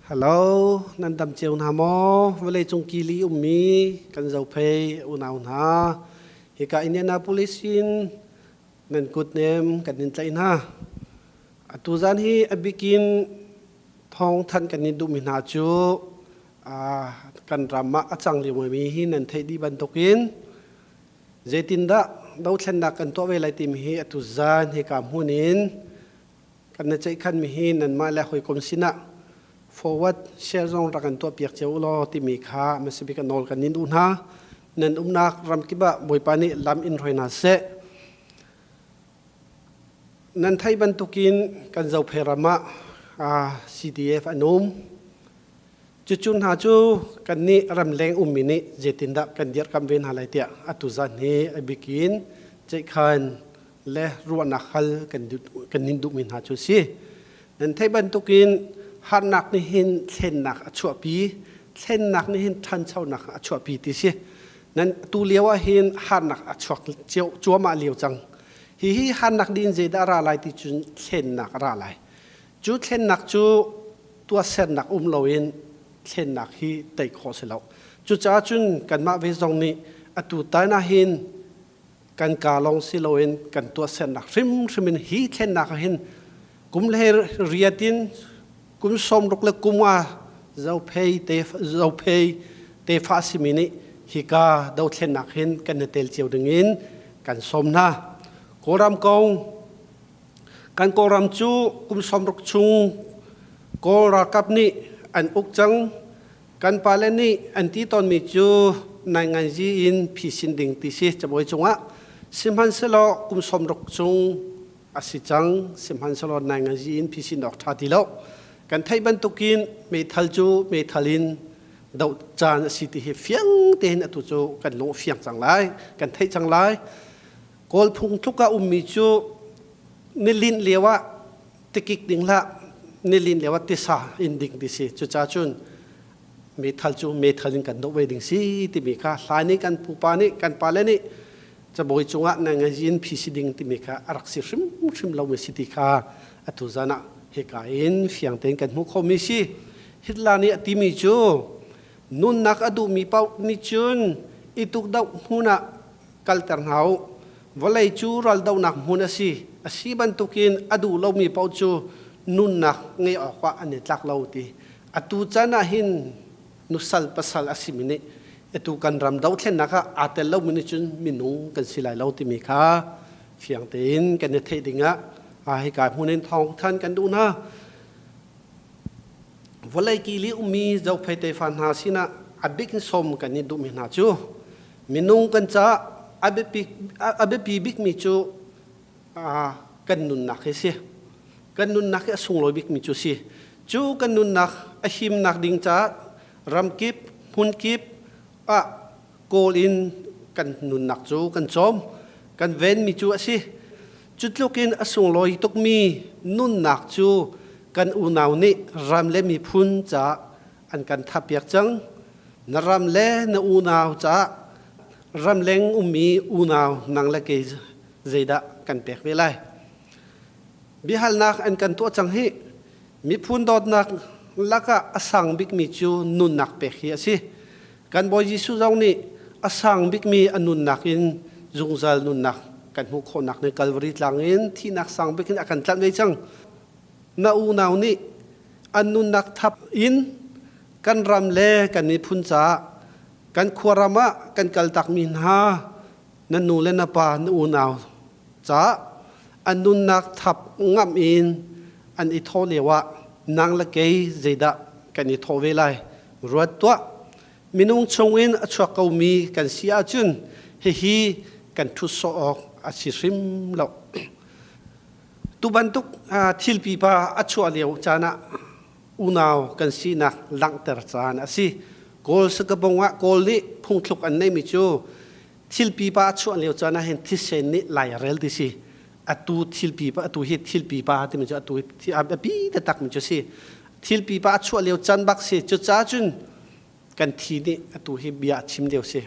Hello, nan dam cio hna maw? Vawleicung kili ummi kan zophei unau hna. Hika Indianapolis in nan kutnem kan in tlaih hna. Atu zan hi a bikin thawng thanh kan in duhmi hna cu kan ram ah a cang liomi hi nan theih dih bantukin zeitindah dothlennak kan tuah ve lai timi hi atu zan hika hmun in Kan na ceihkhanmi hi nanmah le hawikom sinah forward share zong rak kan tuahpiak cio u law timi kha hmasabik a nawl kan in duh hna. Nan umnak ramkip ah Bawipa nih lam in hruai hna seh. Nan theih bantukin kan Zophei ram ah CDF an um. Cucu hna cu kannih ramleng ummi nih zeitindah kan dirhkamh ve hna lai tiah atu zan hi a bikin ceihkhan le ruahnak hal kan nin duhmi hna cu a si. Nan theih bantukin harnak nih hin thlennak a chuahpi, thlennak nih hin ṭhanchonak a chuahpi ti si. Nan tu lio ah hin harnak a chuak cuahmah lio cang. Hihi harnak din zeidah a ra lai ti cun thlennak a ra lai. Cu thlennak cu tuahsernak um loin thlennak hi tei khawh si lo. Cucaah cun kanmah ve zong nih atu tan ah hin kan kaa lawng si loin kan tuahsernak hrimhrim in hi thlennak ah hin kum le riat in kum 60 le kum nga zophei te zophei tefa simi nih hika dothlennak hin kan i tel cio ding in kan sawm hna. Kawlram kong Kan Kawlram cu kum 60 chung Kawl ralkap nih an uk cang. Kan pale nih an ti tawnmi cu nainganzi in phisin ding ti si cabuai cungah. Sihmanhsehlaw kum 60 chung a si cang. Sihmanhsehlaw nainganzi in phisin awk ṭha ti lo. Kan theih bantukin meithal cu meithal in doh caan a si ti hi fiang tein atu cu kan lung a fiang cang lai. Kan theih cang lai. Kawl phungtluk ah ummi cu nilinh lio ah tikik ding hlah, nilinh lio ah tisa in ding ti si. Cucaah cun meithal cu meithal in kan doh ve ding si timi kha hlai nih kan pupa nih kan pale nih cabawi cungah na ngazin phi si ding timi kha a rak si hrimhrim lomi si ti kha atu zan ah hika in fiang tein kan hmuh khawhmi si. Hitler nih a timi cu nunnak a duhmi paoh nih cun i tukdoh hmun ah kalter hna u. Vawlei cu raldohnak hmun a si. A si bantukin a duh lomi paoh cu nunnak ngeih awkah an i tlak lo ti. Atu caan ah hin nusal pasal a simi nih atu kan ram dothlennak ah aa tel lomi nih cun minung kan si lai lo timi kha fiang tein kan i theih dingah hika hmun in thawng than kan duh hna. Vawlei kili ummi zophei tefa hna sinah a bik in sawm kan i duhmi hna cu Minung kan caah a biapi bikmi cu kan nunnak hi si. Kan nunnak hi a sunglawi bikmi cu si. Cu kan nunnak a himnak ding caah ramkip, hmunkip ah kawl in kan nunnak cu kan cawm, kan venmi cu a si. Cu tluk in a sunglawi tukmi nunnak cu kan unau nih ram le miphun caah an kan thapiak cang. Na ram le na unau caah ramleng ummi unau nang le kei zeidah kan pek ve lai? Biahalnak an kan tuah cang hi miphun dawtnak lakah a sang bikmi cu nunnak pek hi a si. Kan Bawi Jesuh zong nih a sang bikmi a nunnak in zungzal nunnak kan hmuh khawhnak ni Kalvari tlang in thihnak sang bik in a kan tlanh ve cang. Na unau nih an nunnak thap in kan ram le kan miphun caah kan khuaram ah kan kaltakmi hna na nu le na pa na unau caah an nunnak thap ngamh in an i thawh lio ah nang le kei zeidah kan i thawh ve lai ruat tuah minung chungin a chuak komi kan si ahcun hihi kan ṭhut sawh awk a si hrim lo. Tu bantuk thil pipa a chuah lio caan ah unau kan sinak langhter caan a si. Kawl sakabong ah Kawl nih phungthluk an neimi cu thil pipa a chuah lio caan ah hin thisen nih lai a rel ti si. Atu thil pipa atu hi thil pipa timi cu atu hi a biapi taktak mi cu si. Thil pipa a chuah lio caan bak si. Cucaah cun kan thi nih atu hi bia a chim lio si.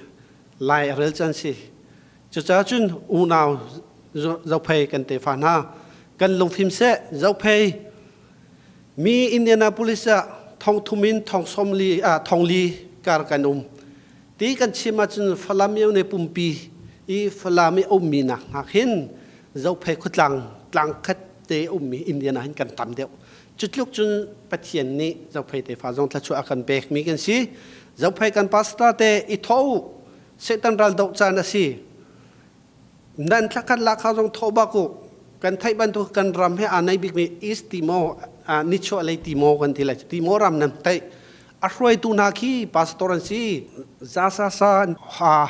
Lai a rel caan si. Cucaah cun unau Zophei kan tefa hna kan lungfim seh Zophei mi Indianapolis ah Thong thum in thong som li thong li kar kan um. Ti kan chim ahcun Falam ne pumpi i Falam i ummi nak hna khin Zophei khuatlang tlang khat te ummi Indian ah hin kan tam deuh. Cutluk cun Pathian nih Zophei tefa zong thluachuah a kan pekmi kan si. Zophei kan pastor te i tho u. Satan ral doh caan a si. Nan thlakhat lahkhah zong thawh bak u. Kan theih bantuk kan ram he aa nei bikmi East Timor, nichuah lei Timor kan ti lai. Timor ram nan theih. A hruaitu hna khi pastor an si. Zasasa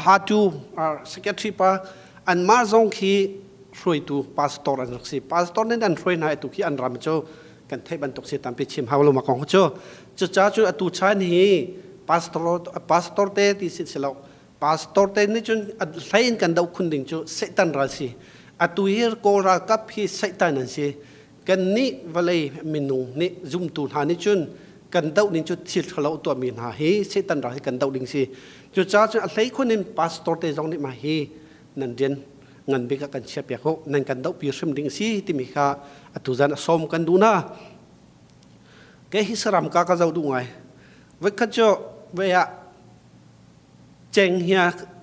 Hatu secretary pa anmah zong khi hruaitu pastor an rak si. Pastor nih an hruai hna atu khi an ram cu kan theih bantuk si tampi chim hau lo ma kong cu. Cucaah cu atu chan hi pastor pastor te ti si si lo. Pastor te nih cun hlei in kan doh khun ding cu Satan ral si. Atu hi Kawl ralkap hi Satan an si. Kan nih vawlei minung nih zumtu hna nih cun kan doh ning cu thil ṭhalo tuahmi hna hi Satan ral hi kan doh ding si. Cucaah cun a hlei khun in pastor te zong nih mah hi nan rian ngan bik ah kan chiahpiak u nan kan dohpi hrim ding si timi kha atu zan a sawm kan duh na. Kei hi saram ka ka zoh duh ngai. Voikhat cu voi ah Ceng hi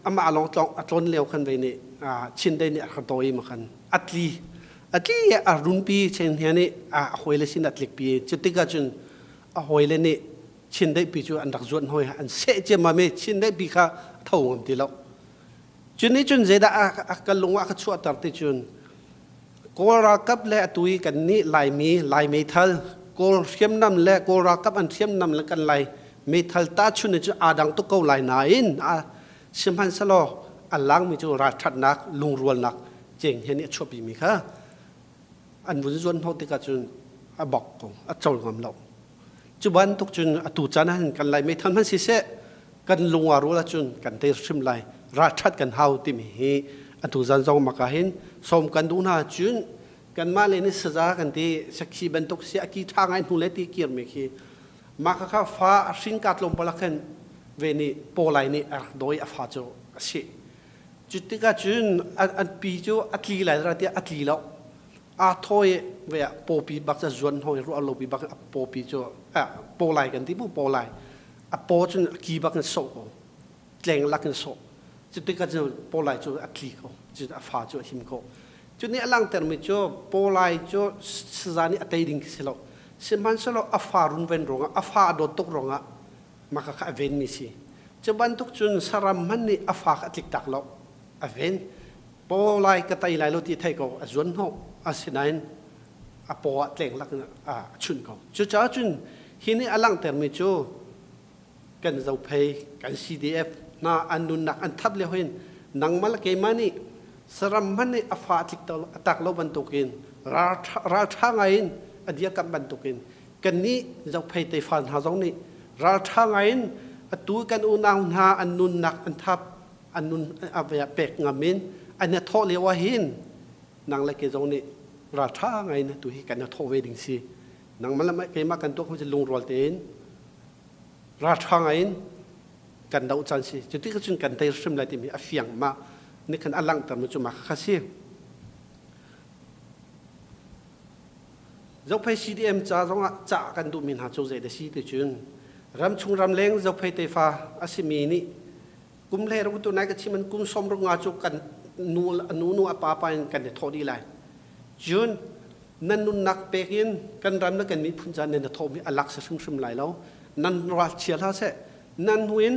amah lawng tlong a tlawn lio khan vei nih Chin Day nih a rak dawi ma khan a tli a tli a runpi Ceng hia nih a hawile sin a tlikpi cu tikah cun a hawile nih Chin Day pi cu an rak zuan hoi an seh ciammam i Chin Day pi kha tho ngam ti lo. Cu nih cun zeidah a ka lung ah ka chuahter ti cun Kawl ralkap le atu i kan nih Laimi Lai meithal Kawl hriamnam le Kawl ralkap an hriamnam le kan Lai meithal tahchun cu aa dang tuk ko lai nain sihmanhsehlaw a langmi cu ralṭhatnak lungrualnak ceng he nih a chuahpimi kha an vun zuan hnawh tikah cun a bok ko a col ngam lo. Cu bantuk cun atu caan ah hin kan Lai meithal hmanh siseh kan lung aa rual ahcun kan tei hrim lai ralṭhat kan hau timi hi atu zan zong maka hin sawm kan duh hna cun kanmah le nih saza kan ti sakhi bantuk si a ki ṭha ngai hnu le ti kirmi khi mah kha fa a hrin ka tlawmpal ah khan ve nih pawlai nih a rak dawi a fa cu a si. Cu tikah cun an pi cu a tli lai ra tiah a tli lo. Aa thawi ve ah pawpi bak ca zuan hoi ruah lo pi bak a pawpi cu pawlai kan ti mu pawlai a paw cun a ki bak in sawh ko tleng lak in sawh. Cu tikah cun pawlai cu a tli ko cu a fa cu a him ko. Cu nih a langhtermi cu pawlai cu saza nih a tei ding khi si lo. Sihmanhsehlaw a fa runven ruangah a fa a dawt tuk ruangah mah kha a venmi si. Cu bantuk cun saram hmanh nih a fa kha a tlik tak lo a ven. Paw lai ka tei lai lo ti thei ko a zuan hnawh asinain a paw ah tleng lak in a chunh ko. Cucaah cun hi nih a langhtermi cu kan Zophei kan CDF hna an nunnak an thap lio hin nangmah le keimah nih saram hmanh nih a fa a tlik a tak lo bantukin ralṭha ngai in a dirkamh bantukin kannih Zophei tefa hna zong nih ralṭha ngai in atu kan unau hna an nunnak an thap an nun a pek ngam in an i thawh lio ah hin nang le ke zong nih ralṭha ngai in tu hi kan i thawh ve ding si. Nangmah le keimah kan tuah kho cu lungrual tein ralṭha ngai in kan doh caan si. Cuti cun kan tei hrim lai timi a fiang ma nih khan a langhter mi cu mah kha si. Zophei CDM ca zongah cah kan duhmi hna cu zei dah si ti cun ramchung ramleng Zophei tefa a simi nih kum hlei ru tu nai ka chim an kum som ru nga cu kan nu nu nu a pa pa in kan i thawh dih lai. Cun nan nunnak pek in kan ram le kan miphun ca nan i thawhmi a lak si hrimhrim lai lo. Nan ral chia hlah seh. Nan hnu in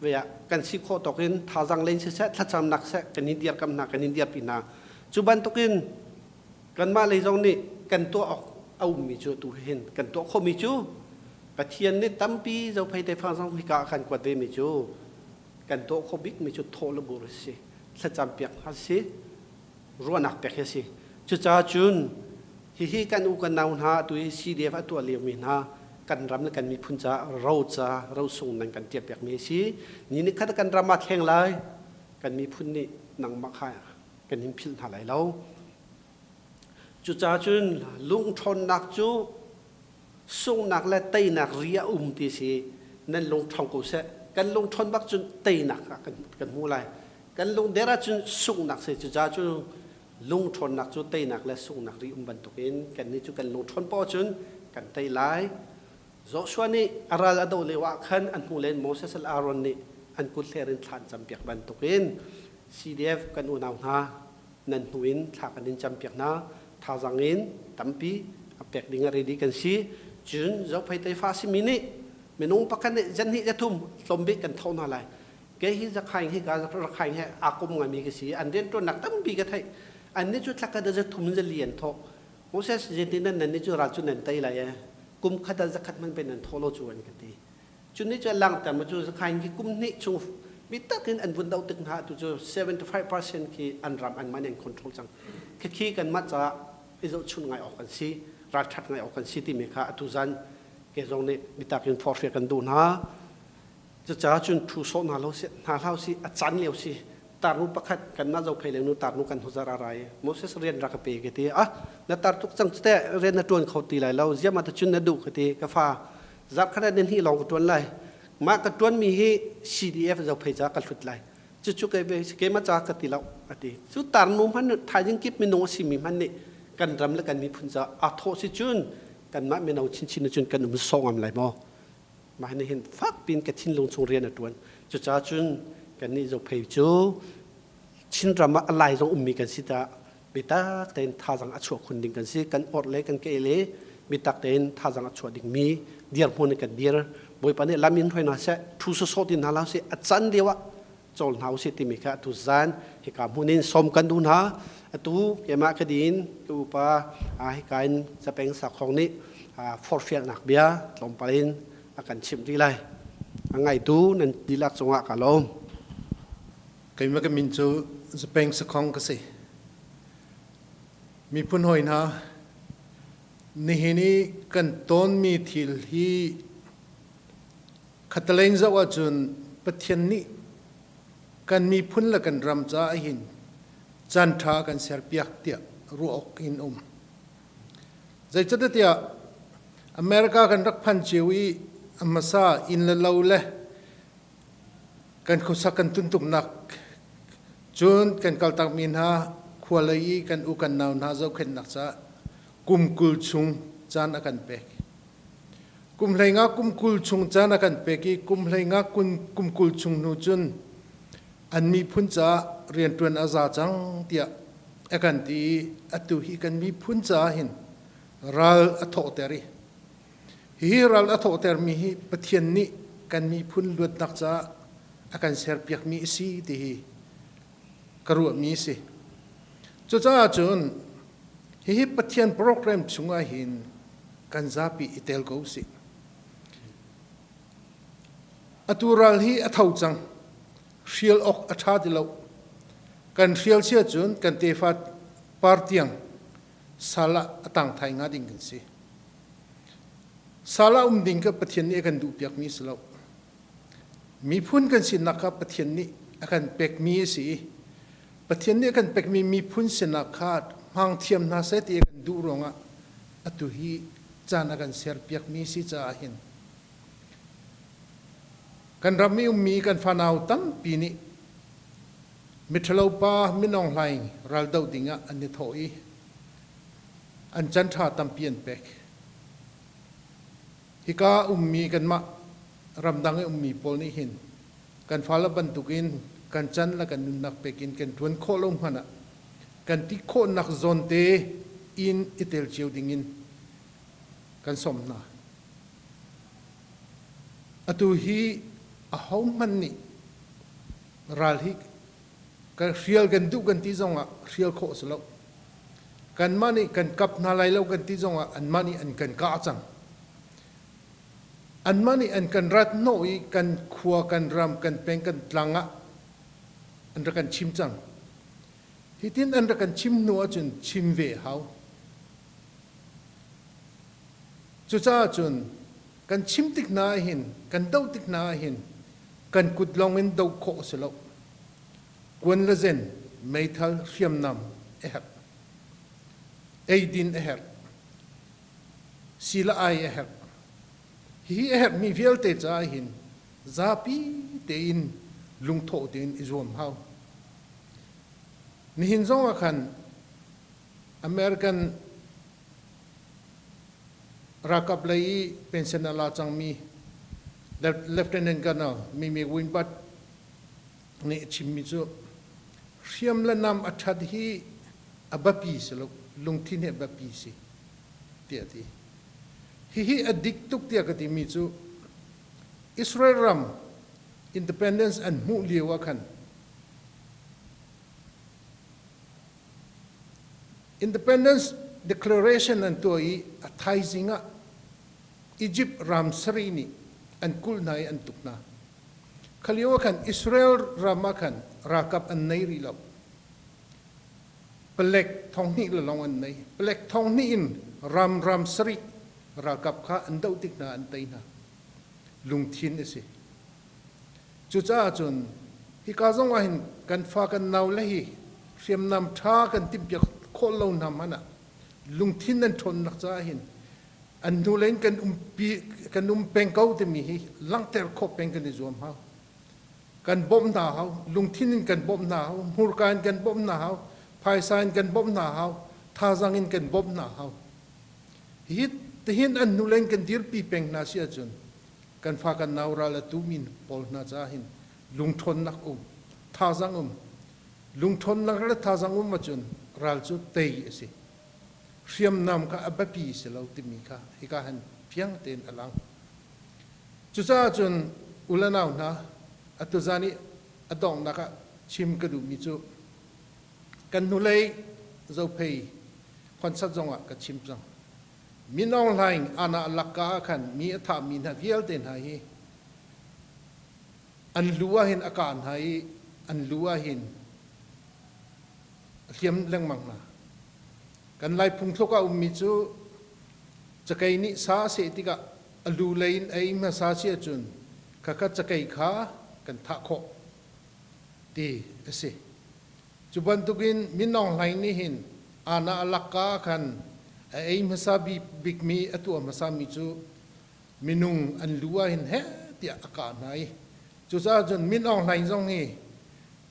ve ah kan si khawh tawk in thazaang len siseh thlacamnak seh kan in dirkam hna kan in dirpi hna. Cu bantukin kanmah lei zong nih kan tuah awk a ummi cu tu hin kan tuah khawhmi cu Pathian nih tampi Zophei tefa zong hika ah kan kuat vemi cu kan tuah khawh bikmi cu thawh le bur a si thlacam piak hna si ruahnak pek hi a si. Cucaah cun hihi kan u kan nau hna atu hi CDF a tuah liomi hna kan ram le kan miphun ca ro ca rosung nan kan tiah piakmi a si. Ni ni khat kan ram ah thleng lai kan miphun nih nangmah kha kan in philh hna lai lo. Cucaah cun lungṭhawnnak cu sunghnak le teinak ri a um ti si nan lungṭhawng ko seh. Kan lungṭhawn bak cun teinak ah kan hmu lai. Kan lungder ahcun sunghnak si. Cucaah cu lungṭhawnnak cu teinak le sunghnak ri um bantukin kannih cu kan lungṭhawn poah cun kan tei lai. Joshua nih a ral a doh lio ah khan an hmuh len Moses le Aaron nih an kut hler in thla an campiak bantukin CDF kan unau hna nan hnu in thla kan in campiak hna. Thazaang in tampi a pek ding a ready kan si. Cun Zophei tefa simi nih minung pakhat nih zan hnih zathum tlawmbik kan tho hna lai. Kei hi Zakhaing hi ka Rakhaing he aa kom ngaimi ka si. An rianṭuannak tampi ka theih. Annih cu thla khat ah zathum in zali an thawh. Moses zeitin nan nih cu ral cu nan tei lai ee. Kum khat ah zakhat hmanh pe nan thawh lo cu an ka ti. Cu nih cu a langhter ma cu Zakhaing hi kum hnih chung bitak in an vun doh tik hna atu cu 75% khi an ram anmah nih an control cang. Khikhi kanmah caah i zohchun ngai awk an si, ralṭhat ngai awk an si timi kha atu zan ke zong nih bitak in forhfial kan duh hna. Cucaah cun thu sawh hna lo si, hna hlah si, a caan lio si. Tarnu pakhat kanmah Zophei le nu tarnu kan huzar a rai. Moses rian rak ka pe ka ti. Ah, na tar tuk cang teh rian na ṭuan kho ti lai lo. Ziam ah cun na duh ka ti. Ka fa, zarh khat ah ni hnih lawng ka ṭuan lai. Mah ka ṭuanmi hi CDF Zophei ca ka hlut lai. Cucu keimah ca ka ti lo a ti. Cu tarnu hmanh thaizing kip minung a simi hmanh nih kan ram le kan miphun ca aa thawh si cun kanmah mino chinchin cun kan um sawh ngam lai maw? Mah nih hin fak piin ka thinlung chung rian a ṭuan. Cucaah cun kannih Zophei cu Chinram ah a lai zong ummi kan si caah biatak tein thazaang a chuah khun ding kan si. Kan orh le kan ke le biatak tein thazaang a chuah dingmi dirhmun in kan dir. Bawipa nih lam in hruai hna seh, ṭhu sawsawh ti hna hlah usih, a can lio ah cawl hna usih timi kha atu zan hika hmun in sawm kan duh hna. Atu keimah ka din ka upa hika in Zapeng Sakhong nih forhfialnak bia tlawmpal in a kan chimh rih lai. A ngaitu nan dihlak cungah ka lawm. Keimah ka min cu Zapeng Sakhong ka si. Miphun hawi hna, nihin i kan tawnmi thil hi Khatalei in zoh ahcun Pathian nih kan miphun le kan ram caah hin caanṭha kan serpiak tiah ruah awk in um. Zeicahtiah America kan rak phan cio i a hmasa inn le lo le kan khuasak kan tuntuknak cun kan kaltakmi hna khua lei i kan u kan nau hna zohkhenhnak caah kum 20 chung caan a kan pek. Kum hleinga kum 20 chung caan a kan pek i kum hleinga kum 20 chung hnu cun an miphun caah rianṭuan a za cang tiah a kan ti i atu hi kan miphun caah hin ral a thawhter i hihi ral a thawhtermi hi Pathian nih kan miphun luatnak caah a kan serpiakmi a si ti hi ka ruahmi a si. Cucaah cun hihi Pathian program chungah hin kan zapi i tel ko usih. Atu ral hi a tho cang. Hrial awk a ṭha ti lo. Kan hrial sia cun kan tefa par tiang sal ah a tang thai hnga ding kan si. Sal ah um ding kha Pathian nih a kan duhpiakmi si lo. Miphun kan sinak kha Pathian nih a kan pekmi a si i Pathian nih a kan pekmi miphun sinak kha hmang thiam hna seh ti a kan duh ruangah atu hi caan a kan serpiakmi si caah hin kan ram i ummi kan fanau tampi nih miṭhalo pa Min Aung Hlaing raldoh dingah an i thawh i an can ṭha tampi an pek. Hika ummi kanmah ramdang i ummi pawl nih hin kan fale bantukin kan chan le kan nunnak pek in kan ṭuan khawh lo hmanh ah kan ti khawhnak zawnte in i tel cio dingin kan sawm hna. Atu hi ahohmanh nih ral hi kan hrial kan duh kan ti zongah hrial khawh a si lo. Kanmah nih kan kap hna lai lo kan ti zongah anmah nih an kan kah cang. Anmah nih an kan rat hnawh i kan khua, kan ram, kan peng, kan tlang ah an rak kan chim cang. Hitin an rak kan chim hnu ahcun chim ve a hau. Cucaah cun kan chim tik hna ahhin, kan doh tik hna ahhin kan kut lawng in doh khawh a si lo. Kuan le zen, meithal, hriamnam a herh. Eidin a herh. Si le ai a herh. Hihi a herhmi vialte caah hin zapi tein lungthawh tein i zuam hau. Nihin zong ah khan American Ralkap lei i pension a la cangmi Lieutenant Colonel Mimi Winbat nih a chimmi cu hriam le nam a ṭhat hi a biapi si lo, lungthin hi a biapi si tiah a ti. Hihi a dik tuk tiah ka timi cu Israel ram independence an hmuh lio ah khan Independence Declaration an tuah i a thaizing ah Egypt ram sarih nih an kulh hna i an tuk hna. Kha lio ah khan Israel ram ah khan ralkap an nei rih lo. Palek 2000 le lawng an nei. Palek 2000 in ram ram sarih ralkap kha an doh tik hna an tei hna. Lungthin a si. Cucaah cun hika zong ah hin kan fa kan nau le hi hriamnam ṭha kan timhpiak khawh lo hna hmanh ah lungthin an ṭhawnnak caah hin an hnulei in kan umpi kan um peng ko timi hi langhter khawh peng kan i zuam hau. Kan bawmh hna hau, lungthin in kan bawmh hna hau, hmurka in kan bawmh hna hau, phaisa in kan bawmh hna hau, thazaang in kan bawmh hna hau. Hi tihin an hnulei in kan dirpi peng hna si ahcun kan fa kan nau ral a tumi pawl hna caah hin lungṭhawnnak um thazaang um lungṭhawnnak le thazaang um ahcun ral cu tei a si. Hriamnam kha a biapi si lo timi kha hika hin fiang tein a lang. Cucaah cun u le nau hna, atu zan i a donghnak ah chim ka duhmi cu kan hnulei Zophei concert zongah ka chim cang. Min Aung Hlaing ana lakka ah khan mi a thahmi hna vialte hna hi an lu ah hin a kah hna i an lu ah hin a hliam lengmang hna. Kan Lai phungthluk ah ummi cu cakei nih sa a seh tikah a lu lei in ei hmasa si ahcun khakha cakei kha kan thah khawh ti a si. Cu bantukin Min Aung Hlaing nih hin ana a lakka ah khan a ei hmasa bikmi a tuah hmasami cu minung an lu ah hin heh tiah a kah hna i cucaah cun Min Aung Hlaing zong hi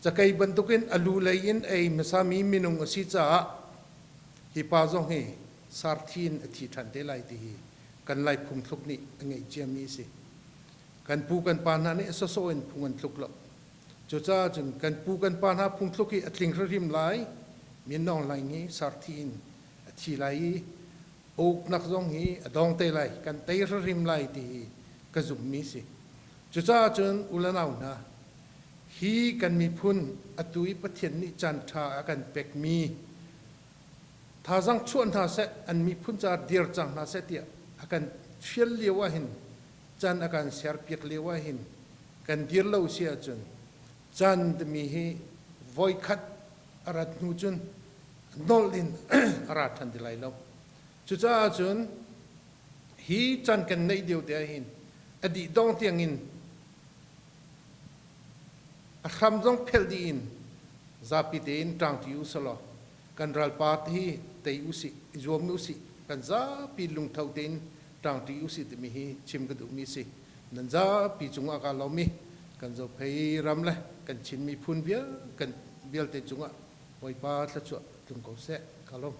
cakei bantukin a lu lei in ei hmasami minung a si caah hi pa zong hi sarthi in a thi ṭhan te lai ti hi kan Lai phungthluk nih a ngeih ciami a si. Kan pu kan pa hna nih a sawsawh in phung an tluk lo. Cucaah cun kan pu kan pa hna phungthluk hi a tling hrimhrim lai, Min Aung Hlaing hi sarthi in a thi lai i a uknak zong hi a dong te lai, kan tei hrimhrim lai ti hi ka zumhmi si. Cucaah cun u le nau hna, hi kan miphun atu i Pathian nih caanṭha a kan pekmi thazaang chuah hna seh, an miphun caah dir cang hna seh tiah a kan fial lio ahhin caan a kan serpiak lio ahhin kan dir lo si ahcun caan timi hi voikhat a rat hnu cun nolh in a ra ṭhan ti lai lo. Cucaah cun hi caan kan neih lio te ahhin a dih dong tiangin a hram zong phelh dih in zapi tein ṭangṭi u selaw kan ralpa hi tei usih, i zuam usih, kan zapi lungtho tein ṭangṭi usih timi hi chim ka duhmi si. Nan zapi cungah kaa lawm i kan Zophei ram le kan Chin miphun vial kan vialte cungah Bawipa thluachuah tlung ko seh. Ka lawm.